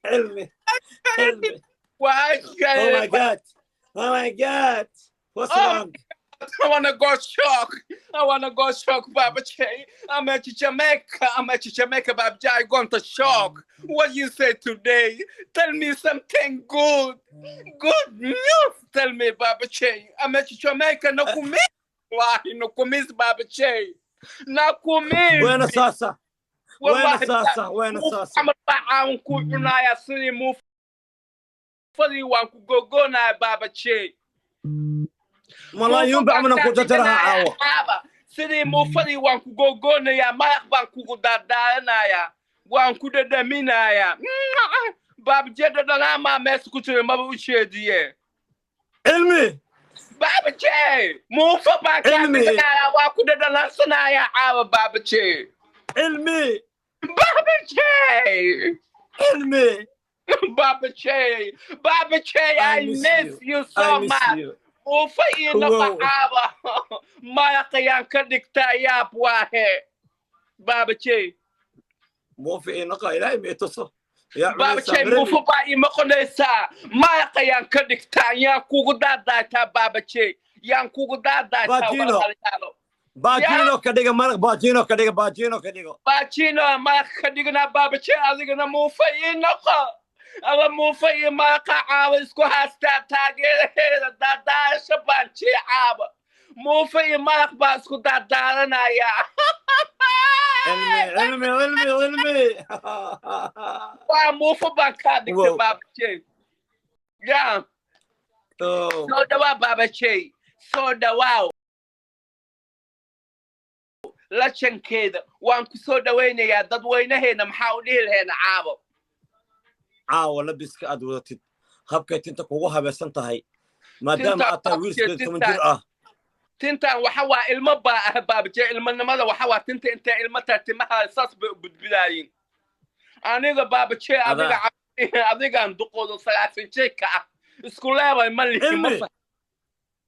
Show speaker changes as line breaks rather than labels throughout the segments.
Cilmi, Cilmi. Oh my God, oh my God, what's
Oh.
wrong?
I wanna go shock. I wanna go shock, Baba Che. I'm at Jamaica. I'm at Jamaica, Baba J. I'm going to shock. What you say today? Tell me something good. Good news. Tell me, Baba Che. I'm at Jamaica. No kumis. Why? No kumis, Baba Che. No kumis.
Wena sasa, wena sasa, wena sasa.
Camal baa caawan kuu cunaaya sidii muufadii waan ku gogoonaya, Baba Che.
Malaayuun bacmana ku jajaraha caawa.
Caaba sidii muufadii waan ku googoonayaa, maraq baan kugu daadaadanayaa, waan ku dhadhaminayaa, Baabje. Dhadhanaamaa meesha ku jira maba u jeediye.
Cilmi.
Baabaje, muufa baan kaa
Cilmi.
dhiganayaa, waa ku dhadhanansanayaa caawa, Baabaje.
Cilmi.
Baabaje.
Cilmi.
Baabaje, Baabaje, I
miss
miss you
I
so
miss
much.
you.
Muufa iyo
Wow.
nafacaaba maraqayaan ka dhigtaa, yaab waahe, Baabaje.
Muufi ii naqa, Ilaahay ma i tuso yaa.
Baabajey, muufo baa ii noqonaysaa, maraqayaan ka dhigtaa, yaan kugu daadaataa, Baabajey, yaan kugu daadaataa.
Baajino.
Walaalayaalo.
Baajino ka dhiga maraq, baajino ka dhiga, baajino ka dhigo.
Baajino maraq ka dhignaa, Baabajey. Adigana muufa ii noqo ama muufa iyo maraqa caawa isku haastaa. Taageeraheeda daadaasha baan jiicaaba, muufa iyo maraq baa isku daadaadanaya.
Cilmi, Cilmi, Cilmi, Cilmi.
Waa muufo baan kaa dhigtay.
Wow.
Baabajey, ya.
Oh.
Soo dhawaa, Baabajey, soo dhawaaw. Lajankeeda waan ku soo dhawaynayaa. Dadweynaheena maxaa u dhihi laheena caabo?
Caawa labiska aad wadatid, habkay tinta kugu habaysan tahay, maadaama aad tahay wiil 18 jir ah.
Tintan waxa waa ilmo baa ah, Baabajey. Ilmanimada waxa waa tinta intay ilmo tahay, timaha saas bay u budbudaayiin. Aniga, Baabajey, adiga adigaan duqoodo 90 jirka ah isku leebay ma lihi ma
Cilmi.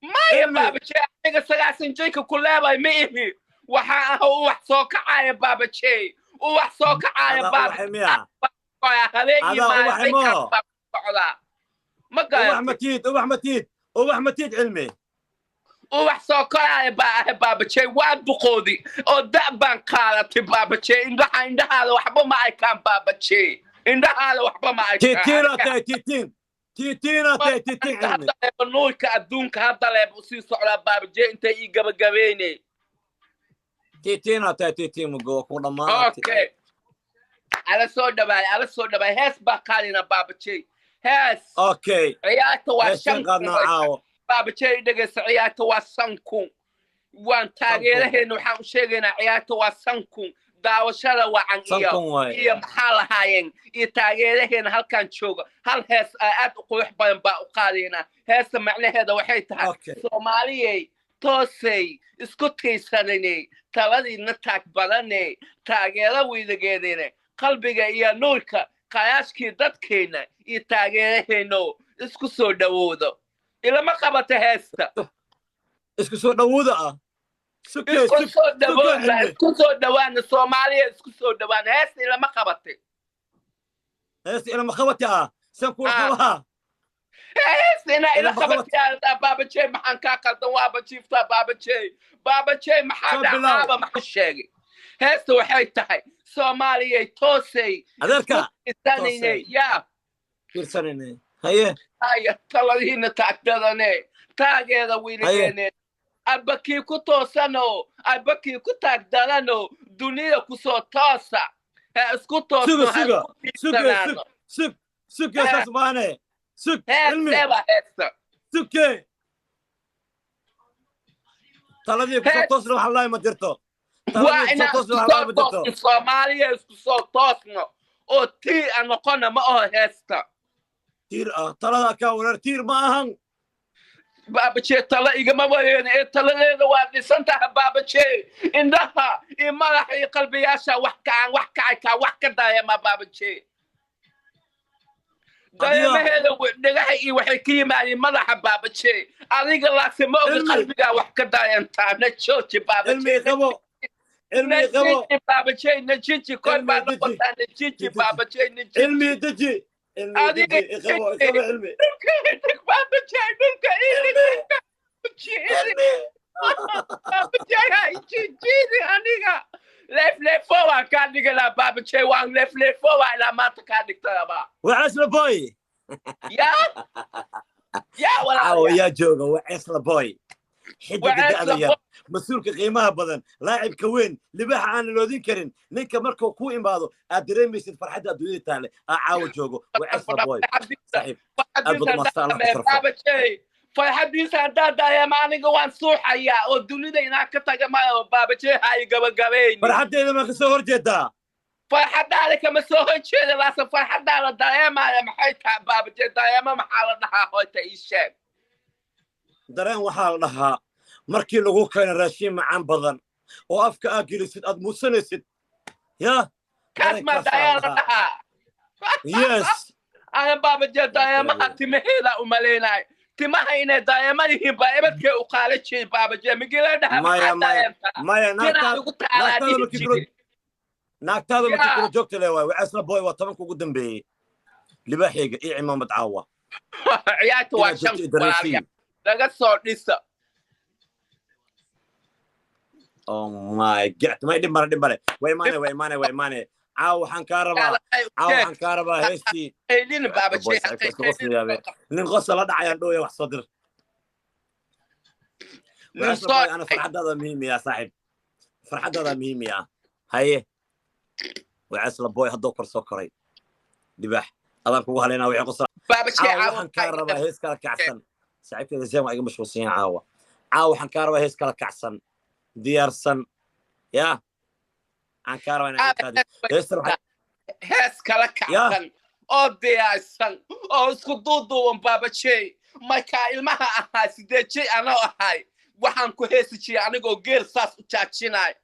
Maya.
Cilmi.
Baabajey, aniga 90 jirka ku leebay ma ihi. Waxaa ah u wax soo kacaya, Baabajey, u wax soo kacaya.
Adaa ubaxay miya?
Habeenkii
Adaa ubaxay
maalin
moo?
Baa socdaa ma
Ubax
garatay?
Matiid, ubax matiid, ubax matiid, Cilmi.
Ubax soo koraya baa ahay, Baabajey. Waa duqoodi oo da' baan qaadatay, Baabajey. Indhaha, indhahaada waxba ma arkaan, Baabajey, indhahaada waxba ma
Tiitiina
arkaan.
Tahay tiitiin, tiitiina tahay tiitiin, Cilmi.
Hadda leeba nuurka adduunka hadda leeba usii socdaa, Baabajey, intay ii gabagabeynay.
Tiitiina tahay tiitiin, mugo ku dhammaatay.
Okay, ala soo dhawaay, ala soo dhawaay. Hees baa qaadina, Baabajey, hees.
Okay.
Ciyaarta waa
heesteen
5,000.
Qaadnaa caawo.
Baabajey, dhegeysa, ciyaarta waa 5,000. Waan taageeraheena waxaan u sheegaynaa ciyaarta waa 5,000, daawashada wacan iyo
5,000 waaye.
Iyo maxaa lahaayeen iyo taageeraheena halkan jooga, hal hees aa aad u qurux badan baa u qaadaynaa. Heesta macnaheeda waxay tahay: Soomaaliyey toosay, isku tiirsananay, taladiina taag badanay, taageero wiiligeedina, qalbiga iyo nuurka qayaashkii dadkeenna iyo taageeraheenno isku soo dhawoodo. Ilama qabata heesta?
Isku soo dhawooda ah. Sukee.
Isku
sug
soo
sugee.
dhawoona.
Cilmi.
Isku soo dhawaana, Soomaaliya isku soo dhawaana. Heesta ilama qabatay?
Heesta ilama qabati ah, san kula
Ah.
qabaha.
Heesta inaa ila
Ilama qabat.
qabatay, Baabajey. Maxaan kaa qaldan? Waaba jiiftaa, Baabajey. Baabajey, maxaa
Soo bilow.
dhacaaba? Maxaa sheegay? Heesta waxay tahay: Soomaaliyay toosay,
Adeerka
isanayne
toosay.
Yaa.
Fiirsanayne, haye.
Haya, taladiina taagdadane, taageeda wiiligeene, abakii ku toosano, abakii ku taagdarano, dunida kusoo toosa, ha isku toosno,
Suga.
ha
Suga.
isku
Suge.
tiirsanaano.
Sug, sug, suge, saas maane, sug, Cilmi.
Heesteeba heesta?
Suge, taladii kusoo toosna waxa lahay ma jirto.
Waa
Taladii
inaan
kusoo
isku
toosna waxa lahay
soo
ma jirto.
toosno, Soomaaliya isku soo toosno oo tii a noqona ma aho heesta?
Tiir ah talada kaa wareer, tiir ma ahan.
Baabajee, tala igama wareerin ee taladeeda waa dhisan tahay, Baabajee. Indhaha iyo madaxa iyo qalbiyaasha wax kacaan, wax kacay kaa wax ka daayama, Baabajee. Dareemaheeda dhagaha iyo waxay ka yimaadeen madaxa, Baabajee. Adiga laase ma ogi.
Cilmi.
Qalbigaa wax ka daayantaa na jooji.
Cilmi.
Baabajee.
Qabo. Cilmi qabo.
Najiji baabajey, najiji kor baa noqotaa, najiji baabajey, najiji.
Cilmi deji, cilmi deji, iqabo, iqabo cilmi.
Dhulka idig baabajey, dhulka idig, baabajey ha ijijidi aniga. Leefleefo waan kaa dhiganaa baabajey, waan leefleefo waa ilaa maanta kaa dhigtayaba.
Wacaysla boy.
Yaa yaa.
Caawa yaa jooga? Wacaysla boy, xidiga da'da yar, mas-uulka qiimaha badan, laacibka weyn, libaaxa aan loodin karin, ninka markuu ku imaado aad dareemaysid farxadda adduunyada taale aa caawa joogo. Wacaysla boy, saaxiib, aad baad umaadsan, Allah ku sharfo.
Farxadiisa haddaa dareema aniga waan suuxayaa oo dunida inaan ka taga maayo baabajey, ha i gabagabayni.
Farxaddeeda maa kasoo horjeedaa?
Farxadaada kama soo horjeeda, laase farxadaada dareemaya maxay tahay baabajey? Dareema maxaa la dhahaa hoyta, ii sheeg.
Dareen waxaa la dhahaa markii lagu keeno raashiin macaan badan oo afka aad gelisid, aad muusanaysid ya.
Kaas maa dareen la dhahaa?
Yes.
Ana baabajey dareemaha timaheeda umalaynay, timaha inay dareema yihiin baa ebadkay u qaala jiray baabajey, migila dhaha.
Maya,
maxaa
maya.
Dareemtaa
Maya.
tinaa igu taalaa
Naagtaada
dhihi
markii kula
jiray.
Naagtaada markii
Ya.
kula joogta le waay. Wacaysla boy waa 10-ka ugu dambeeyey, libaaxayga iyo cimaamad caawa.
Ciyaarta waa
inaad
shan
joogto i dareensiin.
Walaalayaal laga soo dhisa.
Oh my God, may dhib male, dhib male, waa imaane, waa imaane, waa imaane. Caawa waxaan kaa rabaa, caawa waxaan kaa rabaa heestii
Qaylin baabajey.
Boy, saaxiibka iska qoslayaabe. Nin qosa la dhacayaan dhowya, wax soo dir.
Nin
Wacaysla
soo
boy, ana farxaddaada muhiim iya, saaxiib, farxaddaada muhiim iya. Haye wacaysla boy, haddoo kor soo koray dibaax adaan kugu halaynaa wixii qosa.
Baabajey.
Caawa waxaan kaa rabaa hees kala kacsan. Saaxiibkeeda seen waa iga mashquulsan yahay caawa. Caawa waxaan kaa rabaa hees kala kacsan, diyaarsan ya aan kaa rabaa inaan iga qaadid heestan waxay
Hees kala kacsan oo diyaarsan oo isku duuduuban baabajey, markaa ilmaha ahaa 8 jay anoo ahay waxaan ku heesi jiray anigoo geel saas u jaajinay,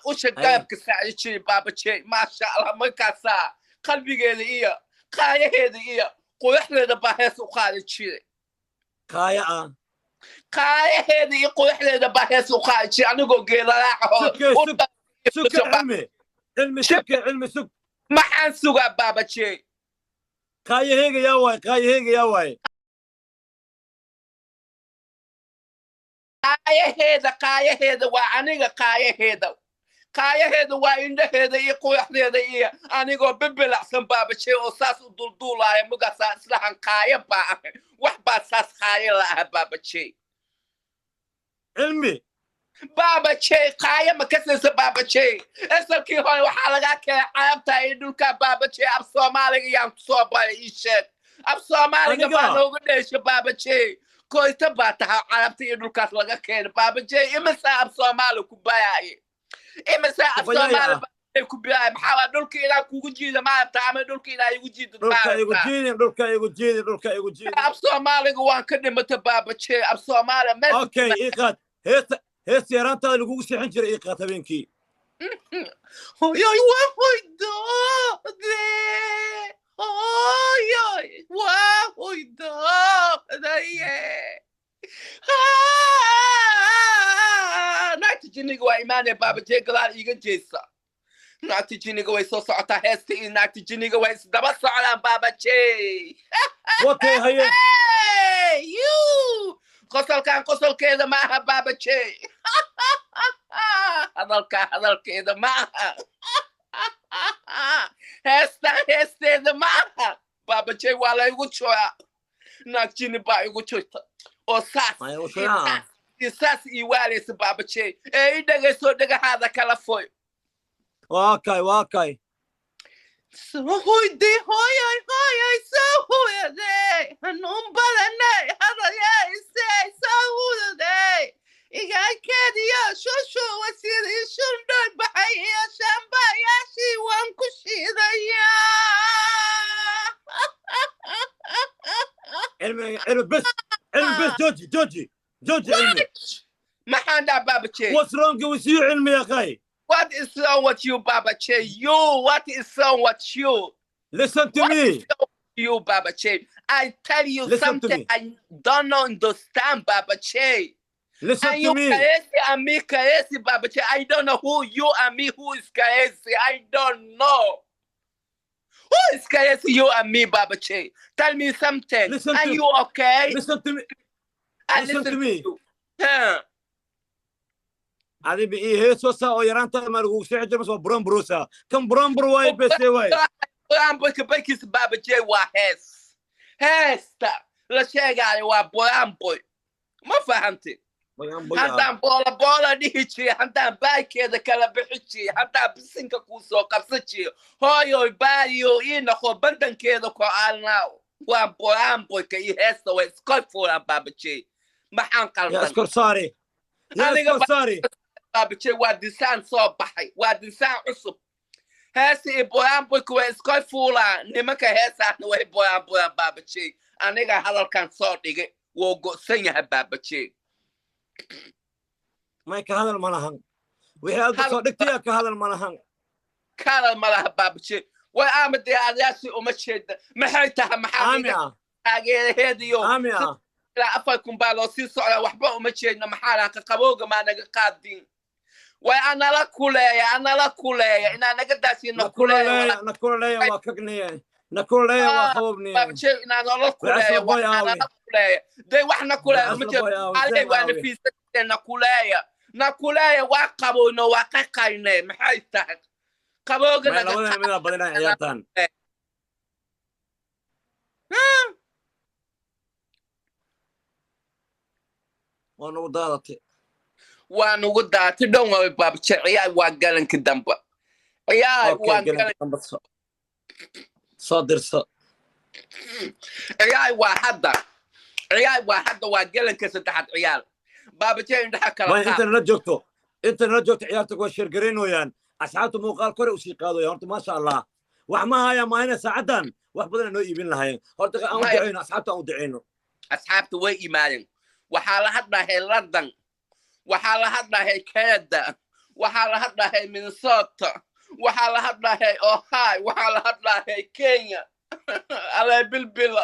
usha garabka saaci jiray baabajey, maasha Allah. Markaasaa qalbigeeda iyo qaayaheeda iyo quruxdeeda baa hees u qaadi jiray.
Kaaya ah.
Qaayaheeda iyo quruxdeeda baa hees u qaadi jiray anigoo geelalaacaho.
Sugee, sug, suge cilmi, cilmi suge, cilmi sug.
Maxaan sugaa baabajey?
Kaayaheega yaa waay? Kaayaheega yaa waay?
Qaayaheeda, qaayaheeda waa aniga, qaayaheeda, qaayaheeda waa indhaheeda iyo quruxdeeda iyo anigoo bibilacsan baabajey oo saas u dulduulaaya, mugaasaa islahan qaaya baa ah, wax baa saas qaaya la ah baabajey.
Cilmi.
Baabajey, qaaya ma kasaysa baabajey? Asalkii hore waxaa lagaa keenay carabta iyo dhulka baabajey. Af Soomaaliga yaan kusoo baray, ii sheeg. Af Soomaaliga
Aniga?
baa nooga dheesha baabajey, koyta baa tahay carabta iyo dhulkaas laga keenay baabajey. Imisaa af Soomaali ku bayaaye? Imisaa af
Kubayaaya
Soomaali
ah.
baabajey ku bayaaye? Maxaa waa dhulka inaa kugu jiida maaragta ama dhulka inaa igu jiidid?
Dhulka igu
Maaragta
jiidin, dhulka igu jiidin, dhulka igu jiidin.
Af Soomaaliga waan ka dhimata baabajey, af Soomaaliya meel.
Okay, ii qaad heesta, heesta yaraantaada lagugu seexin jiray, ii qaad habeenkii.
Hooyoy waa hoydoode, hooyoy waa hoydoodaye. Naagta jinniga waa imaanaya baabajey, gadaal iiga jeesa. Naagta jinniga way soo socotaa, heesta iyo naagta jinniga way isdaba socdaan baabajey.
Watay, haye.
Hey, you! Qosolkan qosolkeeda ma aha baabajey, hadalkaa hadalkeeda ma aha, heestaa heesteeda ma aha baabajey. Waa la igu joyaa, naag jini baa igu jirta oo saas
Maya, ushaa.
iyo saas ii waalaysa baabajey, ee i dhegayso, dhagahaada kala foy.
Waa kay, waa kay.
Soo hoyday hooyoy, hooyoy soo hooyaday, hanuun badanay hadayaisay, soo hudaday igaankeediyo shushuwa sidii shundhoy baxay iyo shambayaashii waan ku shiidayaa.
Cilmi, cilmi bes, cilmi bes, jooji, jooji, jooji cilmi.
Maxaan dhaa baabajey?
What's wrong with you, cilmi akhay?
What is wrong with you baabajey? You, what is wrong with you?
Listen to
What
me.
is wrong with you baabajey? I tell you
Listen to
something
me.
I don't understand baabajey.
Listen
And
to
you
me.
Kaesi and me Kaesi, Babache. I don't know who you and me, who is Kaesi. I don't know. Who is Kaesi, you and me, Babache? Tell me something.
Listen
Are
to-
you okay?
Listen to me.
I
listen to me.
you. Huh.
Adi bi ii heesoosa oo yaraantaada maa lagugu soo xijir, mase waa buran buruusa kan buranbur waaye bese waaye.
Buraanburka barkiisa, Babache, waa hees. Heesta la sheegaayo waa buraanbur. Ma fahantay? Haddaan boola boola dhihi jiray, haddaan baaykeeda kala bixi jiray, haddaan bisinka kuu soo qabsan jiray, hooyoy baariyo ii noqo bandankeeda ku aalnaa, waa buraanburka iyo heesta way iskor fuulaan, Baabajey. Maxaan
Yaa
qaldan?
iskor saari, yaa
Aniga
iskor saari.
Baabajey, waa disaan soo baxay, waa disaan cusub. Heesta iyo buraanburka way iskor fuulaan. Nimanka heesaasna way buraanburaan, Baabajey. Aniga hadalkan soo dhigay wuu go'san yahay, Baabajey.
May, ka hadal ma lahan. Wixii aad soo dhigtaya ka hadal ma lahan.
Kala ma laha, Baabajey. Way aamadee adayaasi uma jeeda. Maxay tahay? Maxaa
Aami
iga
ah.
taageeraheediyo
Aami ah.
ilaa 4000 baa loo sii socdaa. Waxba uma jeedna. Maxaa laha? Qabowga maa naga qaadin? Way anala kuleeya, anala kuleeya inaa naga daasiino kuleeya.
Nakulaleeya, nakulaleeya, waa kagniye, nakulaleeya, waa qabobniye.
Baabajey, inaa noola kuleeya.
Wacasla boy
waa
aawi.
anala kuleeya dee, waxna kuleeya uma
Wacasla
jeedo.
boy aawi.
Aley
Seen
waa
aawi.
nafiisatee, na kuleeya, na kuleeya. Waa qabowno, waa qaqayne. Maxay tahay qabowga
May,
naga
labadana midaa badinaa ciyaartaan. Waa nagu daadatay.
Waa nugu daatay dhan waay, Baabje. Ciyaar waa galanka dambe, ciyaar
Okay.
waa
Galanka
galan.
damba soo dirso.
Ciyaar waa hadda, ciyaar waa hadda, waa galanka saddexaad ciyaar, Baabje. Indhaha kala
Way
qaad.
Inta nala joogto, inta nala joogto ciyaarta waa sheergaraynooyaan asxaabta, muuqaal kore usii qaadaya. Horta maasha Allah, wax ma haya maahina saacaddan wax badan noo iibin lahaayeen. Horta aan u
Maya.
ducayno asxaabta, aan u ducayno.
Asxaabta way imaadeen. Waxaa la hadlahay London, waxaa la hadlahay Canada, waxaa la hadlahay Minnesota, waxaa la hadlahay Ohio, waxaa la hadlahay Kenya. Alay bilbila,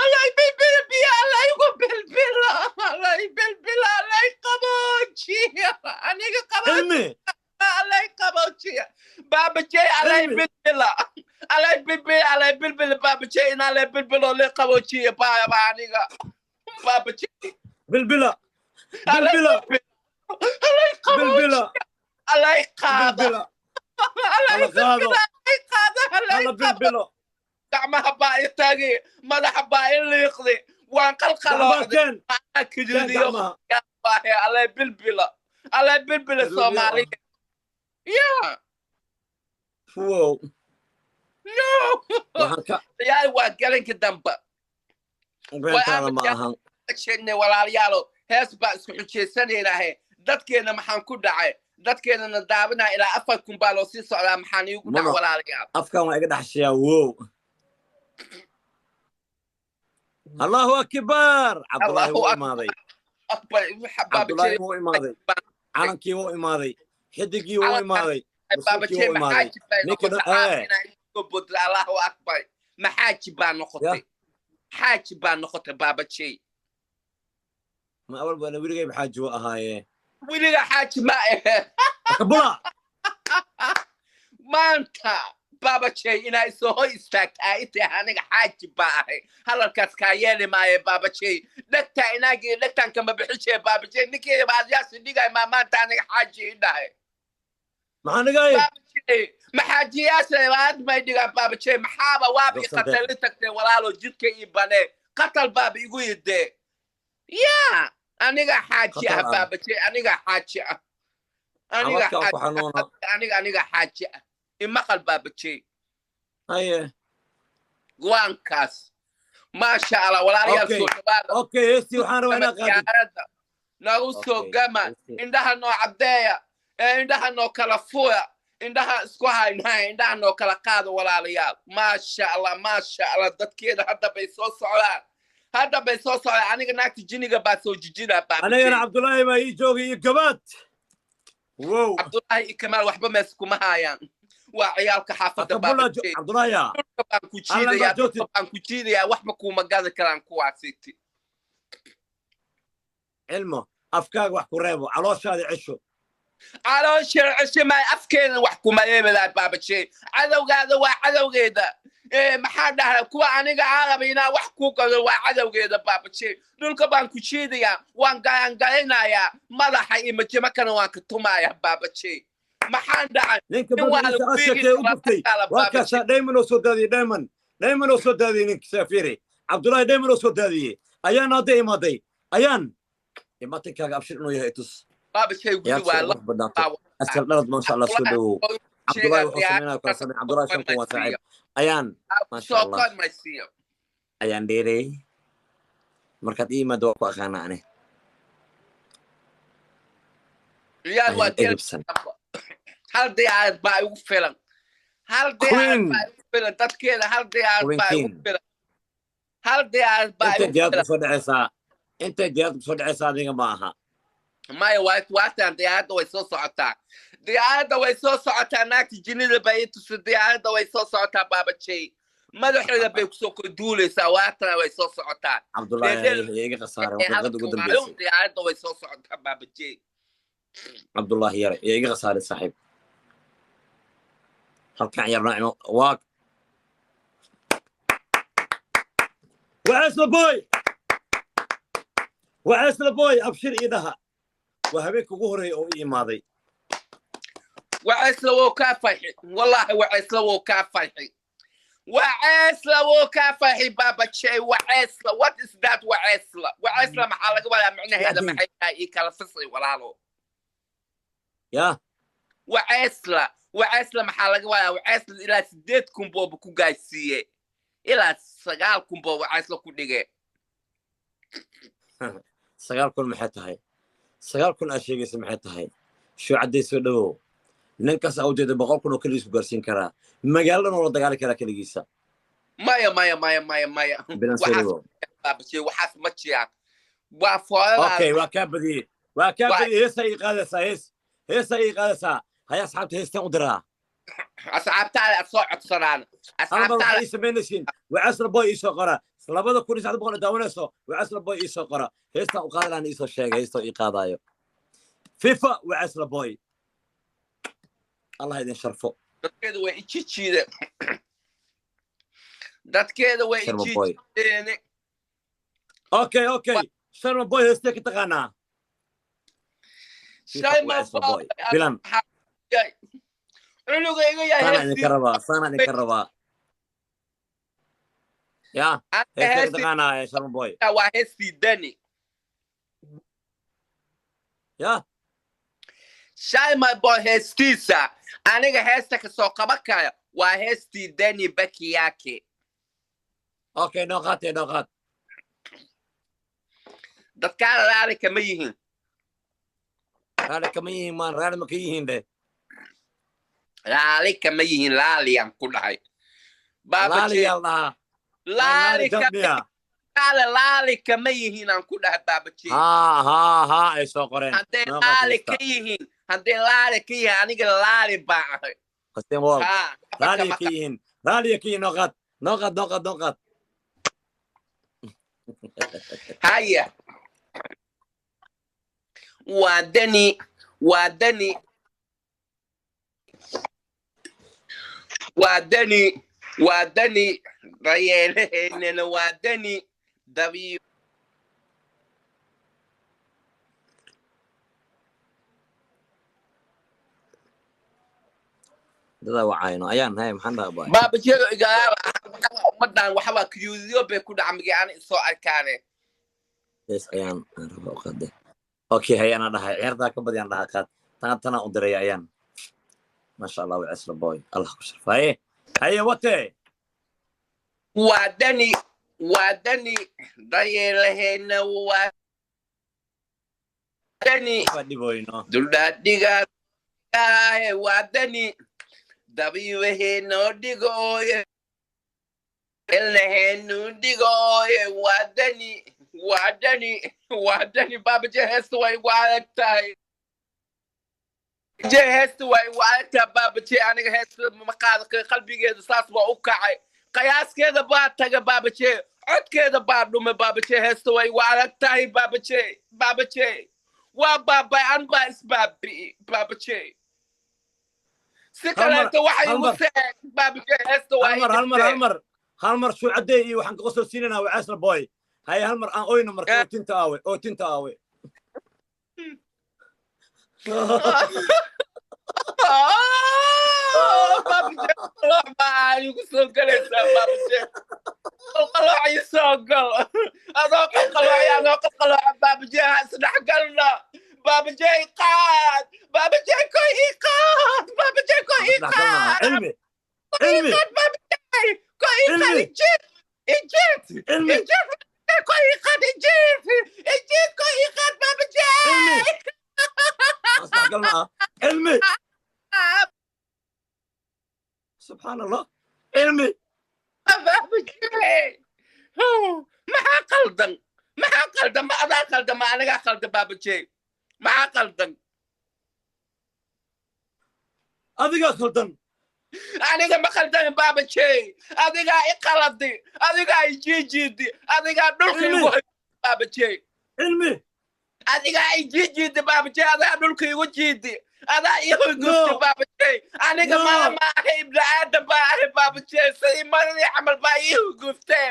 alay bilbila, biyo alay igu bilbila, alay bilbila, alay qaboojiya, aniga qaboojiya.
Cilmi.
Alay qaboojiya, Baabajey, alay
Cilmi.
bilbila, alay bilbila, alay bilbila, Baabajey, in alay bilbilo le qaboojiya baaba aniga, Baabajey.
Bilbila.
Alay
bilbila.
Alay qaboojiya.
Bilbila.
Alay qaada.
Bilbila.
Alay
hala qaado.
bilbila, alay qaada, alay
hala
qabo.
Bilbilo.
Gacmaha baa i taagay, madaxa baa i liiqday, waan
gacmaha
qalqalooday.
Keen.
Anaa
keen.
kaduudiyo.
Gacmaha.
Baahe alay bilbila, alay bilbila.
Kaduudiyo.
Soomaaliya ya.
Wow.
No.
Waxaan ka
Ciyaar waa galanka dambe.
beentaada ma ahan.
Sheegnay, walaalayaalo, hees baa isku xujaysanaynahe. Dadkeena maxaan ku dhacay? Dadkeena na daabinaa ilaa 4000 baa loo sii socdaa. Maxaan iigu dhac?
Mama.
Walaalayaal.
Afkan waa iga dhexshayaa. Wow, Allahu akbar, Cabdullaahi
Allahu
wuu
akbar.
imaaday.
Akbar.
Cabdullaahi wuu imaaday, calankii wuu imaaday, xidigii wuu imaaday, mas-uulkii
Baabajey,
wuu imaaday.
maxaaji bay
Ninka
noqotay.
ee.
Caafina igu bodla. Allahu akbar, maxaaji baa noqotay, xaaji baa noqotay, Baabajey.
Ma awal bana weligay maxaaji wa ahaayee.
Weliga xaaji ma ahe.
Kabula.
Maanta, Baabajey, inaa isoo hor istaagtaa intay aniga xaaji baa ahay, hadalkaas kaa yeeli maayo, Baabajey. Dhegtaa inaagii dhegtaan kama bixi jire, Baabajey. Ninkii baadyaasi dhigay maa maanta aniga xaaji i dhahay.
Maxaa nigay?
Baabajey, maxaajiyaasha baad may dhigaan, Baabajey. Maxaaba waaba i
Doorsan.
Qatal i tagtay, walaalo, jidka ii banee. Qatal baaba igu yidee ya aniga xaaji ah.
Qatal ah.
Baabajey, aniga xaaji ah, aniga
Xabadka ku
xaaji.
Xanuuna.
Aniga xaaji ah, imaqal, Baabajey.
Haye.
Go-aankaas, maasha Allah, walaalayaal.
Okay.
Soo dhawaada.
Okay, heestii waxaan rabaa inaad qaadid.
Diyaaradda nagu soo
Okay,
gama.
heestii.
Indhaha noo caddeeya ee indhaha noo kala fuya, indhaha isku haynhay, indhaha noo kala qaada, walaalayaal. Maasha Allah, maasha Allah. Dadkeeda hadda bay soo socdaan, hadda bay soo socdaan. Aniga naagta jiniga baa soo jijinaa.
Anigana Cabdullaahi baa ii joogay iyo gabaad. Wow.
Cabdullaahi iyo Kamaal waxba mees kuma haayaan, waa ciyaalka xaafadda.
Akabula.
Baabajey.
Cabdullaahi ya.
Dhulka baan ku
Alla
jiidayaa.
baa joogtid.
Dhulka baan ku jiidayaa, waxba kuuma gadi karaan kuwaasiti.
Cilmo, afkaaga wax ku reebo, calooshaada cesho.
Caloosha cesho maay, afkeena wax kuma reebadaa, Baabajey. Cadowgaada waa cadowgeeda. Maxaa dhahay, kuwa aniga aan raba inaan wax ku gado waa cadowgeeda, Baabajey. Dhulka baan ku jiidayaa, waan galangalinayaa, madaxa iyo majimakana waan ka tumayaa, Baabajey. Maxaan dhacay?
Ninka
Nin waa
magaciisa
lagu fiigi
ashakee u
karaa
guftay.
markaa la
Waa
Baabajey.
kaasaa Diamond oo soo daadiyey, Diamond, Diamond oo soo daadiyey ninka saafiri Cabdullaahi Diamond oo soo daadiyey. Ayaan hadda imaaday, ayaan imaatinkaaga abshir inuu yahay itus.
Baabajey gudi
Ciyaarta
waa
ugu
la
badnaato asal dhalad, maasha Allah, soo dhawow Cabdullaahi. Wuxuu sameynaya kala sameyn Cabdullaahi shanku waa saaxiib ayaan, maasha
soo
Allah.
kormaysiiyo.
Ayaan dheereey, markaad ii imaado waa ku aqaana ani.
Ciyaar waa
Ayaan
gel.
edibsan.
Hal diyaarad baa igu filan, hal diyaarad
Queen.
baa igu filan dadkeeda, hal diyaarad
Queen
baa igu
King.
filan, hal diyaarad baa
Intay
igu
diyaarad
filan.
kusoo dhacaysaa, intay diyaarad kusoo dhacaysaa adiga ma aha.
Maya, waa waataan, diyaaradda way soo socotaa, diyaaradda way soo socotaa. Naagta jinnida bay i tusi, diyaaradda way soo socotaa, Baabajey. Madaxeeda bay kusoo korduuleysaa, waatana way soo socotaa.
Cabdullaahi
Deedeel.
iga khasaaray
Ee
waa daqiiqada ugu
hadalka
dambeysay.
waayo, diyaaradda way soo socotaa, Baabajey.
Cabdullaahi yare iyo iga khasaaray saaxiib, halkan ciyaar noocimo waa Waceesla boy, Waceesla boy, abshir ii dhaha, waa habeenka ugu horreeya oo ii imaaday.
Waceesla wuu kaa farxi, wallahi waceesla wuu kaa farxi, waceesla wuu kaa farxi, Baabajey. Waceesla, what is that? Waceesla, waceesla maxaa laga wadaa micnaheeda?
Yacni.
Maxay tahay? Ii kala fisay, walaalo.
Ya.
Waceesla, waceesla maxaa laga wadaa? Waceesla ilaa 8,000 booba ku gaarsiiye, ilaa 9,000 boo waceesla ku dhige.
9,000 maxay tahay? 9,000 aad sheegaysa maxay tahay? Shuucadday soo dhawow. Ninkaas aa ujeeda 100,000 oo keligiis ku gaarsiin karaa, magaaladan oo la dagaali karaa keligiisa.
Maya, maya, maya, maya, maya.
Bilan soo
Waxaas
dhawow.
Baabajey, waxaas ma jiraan, waa fooladaada.
Okay, waa kaa badiyey, waa kaa
Waa
badiyey. Heesaa ii qaadaysaa, hees, heesaa ii qaadaysaa. Haya asxaabta, heestaan u diraa.
Asxaabtaada aad soo codsanaan.
Hal mar waxaa
Asxaabtaada.
ii samaynaysiin, Waceesla boy iisoo qora. 2300 daawanayso, Waceesla boy iisoo qora. Heestaan u qaadi lahaan iisoo sheega, heestoo ii qaadaayo. Fifa Waceesla boy, Allah idin sharfo.
Dadkeeda way ijijiideen, dadkeeda way
Sharma boy.
ijijiideen.
Okay, Sharma boy, heestee ka taqaanaa? Fifa
Sharma
Waceesla
boy.
boy bilan.
Cunuga iga yahay
Saanaa
heestii.
idinka rabaa, saanaa idinka rabaa ya.
Aniga
Heestee ka
heestii
taqaanaa Sharma boy?
waa heestii Dani.
Ya.
Sharma boy heestiisa, aniga heesta kasoo qaban kara waa heestii Dani Bakiyake.
Okay, noo qaatee, noo qaad.
Dadkaana raali kama yihiin.
Raali kama yihiin maan, raali ma ka yihiin dheh.
Raali kama yihiin, laaliyaan ku dhahay.
Laali
Baabajey.
Yaa dhahaa
Laali
laali
kama
jabmiya.
Laali, laali kama yihiin aan ku dhahay, Baabajey.
Haa haa haa, ay soo qoreen.
Hadday
Noo qaad
laali
heesta.
ka yihiin, hadday laali ka yihiin, aniga laali baa ahay.
Qasteen wall.
Haa, waxba
Raaliya
kama
ka yihiin, raaliya ka yihiin. Noo qaad, noo qaad, noo qaad, noo qaad.
Haya, waa Dani, waa Dani, waa Dani, waa Dani, rayeelaheynana waa Dani dabiib.
Dadaa wacayno ayaan hay, maxaan dhahaa boy?
Baabajero igalaaba, ummadan waxawaa kiyuudiyo bay ku dhacmigay ana isoo arkaane.
Hees ayaan aan rabaa u qaade. Okay, hay, anaa dhahay ciyaartaa ka badiyaan dhahaa qaad tana, tanaa u diraya ayaan. Maasha Allah, Waceesla boy, Allah ku sharfa. Haye, haye, wate.
Waa Dani, waa Dani, dayeelaheyna waa Dani.
Waa dhiboyno.
Duldhaadhigaaye waa Dani dabiibaheynoo dhigooye, elnaheenu dhigooye, waa Dani, waa Dani, waa Dani. Baabaje, heesta way igu adag tahay je, heesta way igu adag tahay, Baabaje. Aniga heesta ma qaada karo, qalbigeeda saas waa u kacay. Qiyaaskeeda baa taga, Baabaje. Codkeeda baa dhume, Baabaje. Heesta way igu adag tahay, Baabaje. Baabaje, waa baabay, an baa isbaabi'i, Baabaje. Si kaleeto waxay igu seeg, Baabaje, heesta waa.
Hal mar, hal mar, hal mar, hal mar. Shuucadey iyo waxaan kaga soo siinaynaa Waceesla Boy. Haye, hal mar aan oyno marka. Oo tinta aawe? Oo tinta aawe?
Baabaje, qalooc baa igu soo galaysaa, Baabaje. Qalqalooc ii soo gal, adoo qalqalooci, adoo qalqalooca, Baabaje. Ha isdhexgalna, Baabaje. Qaad, Baabaje, koy ii qaad, Baabaje, koy ii qaad.
Cilmi, cilmi.
Qaad, Baabaje, koy ii qaad. Ijiid, ijiid.
Cilmi.
Ijiid, koy ii qaad, ijiid, ijiid, koy ii qaad, Baabaje.
Cilmi, isdhexgalna. Cilmi, subxaan Allah, cilmi.
Baabaje, maxaa qaldan? Maxaa qaldan? Ma adaa qaldan, ma anigaa qaldan, Baabaje? Maxaa qaldan?
Adigaa qaldan.
Aniga ma qaldan, Baabaje. Adigaa i qaladi, adigaa i jiijiidi, adigaa dhulka igu hay, Baabaje.
Cilmi.
Adigaa i jiijiidi, Baabaje. Adaa dhulka igu jiidi, adaa ii hoygusti, Baabaje. Aniga maa ma ahay, ibni aadam baa ahay, Baabaje. Sidii maradii camal baa ii hoyguftee.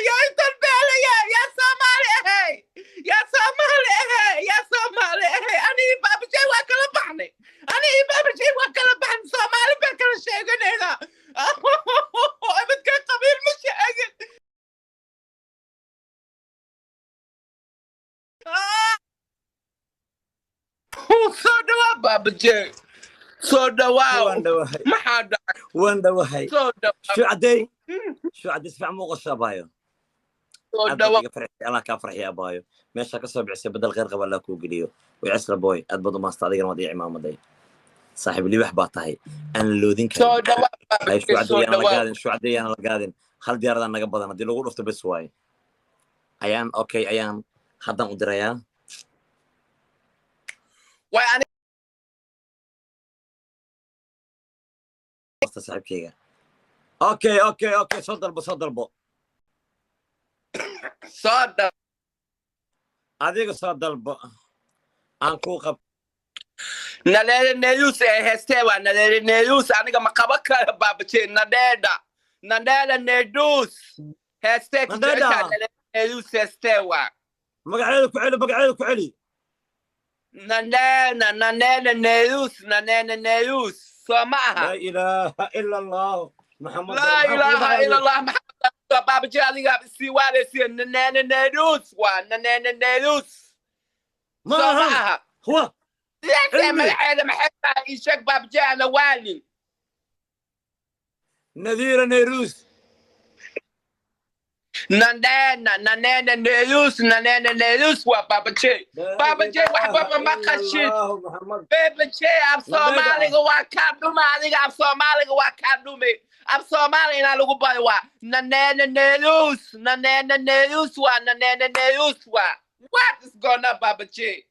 Yaa intan beelaya? Yaa Soomaali ahay? Yaa Soomaali ahay? Yaa Soomaali ahay? Anigi Baabaje waa kala baxnay, anigi Baabaje waa kala baxnay. Soomaali baa kala sheeganayna, midka qabiil ma sheegin. Soo dhawaa, Baabaje, soo dhawaa. Maxaa dhacay?
Waan dhawahay.
Soo dhawaa.
Shucadey, shucadey, si fiican muu qosha, abaayo. Allah kaa farxiya, abaayo. Meesha ka soo bixisay badal khayr qaba Allah kuu geliyo. Waceesla Boy, aad baad u maasta. Adigana waad ii cimaamaday, saaxiib. Libax baa tahay aan la loodin karin. Shucadey, yaan la gaadin. Shucadey, yaan la gaadin. Hal diyaaradaa naga badan haddii lagu dhufto bes waaye. Ayaan, okay, ayaan haddaan u dirayaa. Saaxiibkeyga, okay, okay, okay. Soo dalbo, soo dalbo.
Soo dal.
Adiga soo dalbo, aan kuu qab.
Naleere Neyus ee heestee waa Naleere Neyus. Aniga ma qaban karo, Baabaje. Nadheedha, Nadheedha Neydus heestee ku jeceshaa? Naleere Neyus heestee waa?
Magaceeda ku celi, magaceeda ku celi.
Naneena, Naneena Neyus, Naneena Neyus, soo ma aha?
Laa ilaaha ila Allah, Maxamed.
Laa ilaaha ila Allah, Maxamed. Baabaje, adiga sii waaleysiya. Naneena Neyus waa Naneena Neyus.
Ma aha huwa.
Magaceeda maxay tahay? Ii sheeg, Baabaje, ana waalin.
Nadiira Nayrus.
Naneena, Naneena Neyus, Naneena Neyus waa, Baabaje. Baabaje, waxba ma maqashid, Baabaje. Af Soomaaliga waa kaa dhuma adiga, af Soomaaliga waa kaa dhume. Af Soomaali inaa lagu bayo waa Naneena Neyus, Naneena Neyus waa, Naneena Neyus waa. What is going on, Baabaje?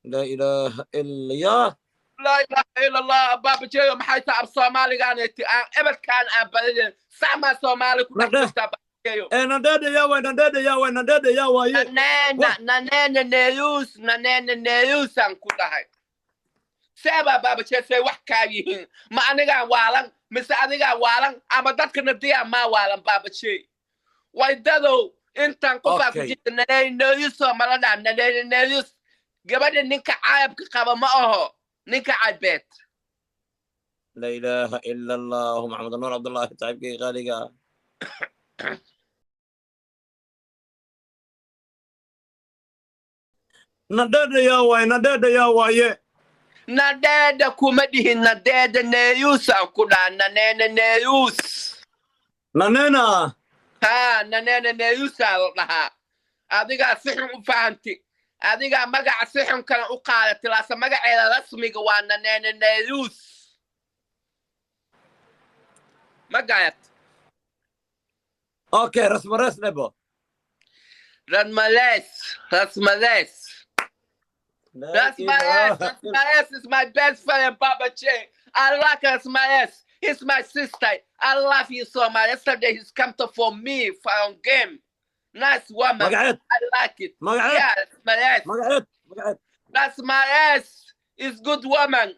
Laa ilaaha ila ya.
Laa ilaaha ila Allah. Baabaje, maxay tahay af Soomaaligaaneti aan ebedkaan aan badinin? Saxmaa Soomaali ku dhex jirtaa, Baabajeyo?
Nandhedha yaa waay? Nandhedha yaa waay? Nandhedha yaa waaye?
Naneena, Naneena Neyus, Naneena Neyus aan ku dhahay. Seebaa, Baabaje? See wax kaa yihiin? Ma anigaan waalan mise adigaa waalan ama dadkana diyaa maa waalan, Baabaje? Waydadow, intaan qofaa ku jirta Naneena Neyus oo mala dhaha Naneena Neyus. Gabadha ninka caayabka qaba ma aho, ninka caybeed.
Laa ilaaha ila Allah, Maxamed Nuur Cabdullaahi, saaxiibkay qaaliga. Nadheedha yaa waaye? Nadheedha yaa waaye?
Nadheedha kuma dhihin, Nadheedha Neyus aan ku dhaha, Naneena Neyus.
Naneena.
Ha, Naneena Neyusaa la dhahaa. Adigaa si xun u fahanti, adigaa magaca si xun kale u qaadatay, laase magaceeda rasmiga waa Naneena Neyus. Magayat.
Okay, rasmares lebo.
Rasmales, Rasmales. Rasmales, Rasmales is my best friend, Baba Che. I like Rasmales. He's my sister. I love you so much. Yesterday he's come to for me for on game. Nice woman.
Magaceed?
I like it.
Magaceed?
Yeah, that's my ass.
Magaceed, magaceed?
That's my ass. Is good woman.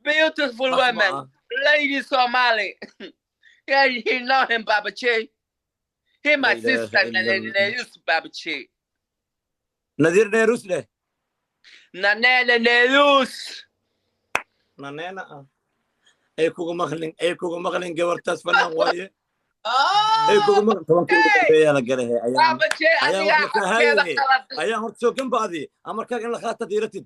Beautiful woman. Lady Somali. Yeah, he know him, Baba Che. He my
La ilaha
sister,
illallah.
Yusuf Baba Che.
Nadiir Neerus leh.
Nanele Nerus.
Naneena ah ay kugu maqlin, ay kugu maqlin. Gabartaas fanaan waaye, ay kugu maqlin. 10-kii ugu dambeeyaa la galahe ayaan
Baba Che,
ayaan
adiga
wax la
xaggeeda
kahaye
qalatay.
Ayaan horta soo gamba adi amarkaaga in la qaata diiratid.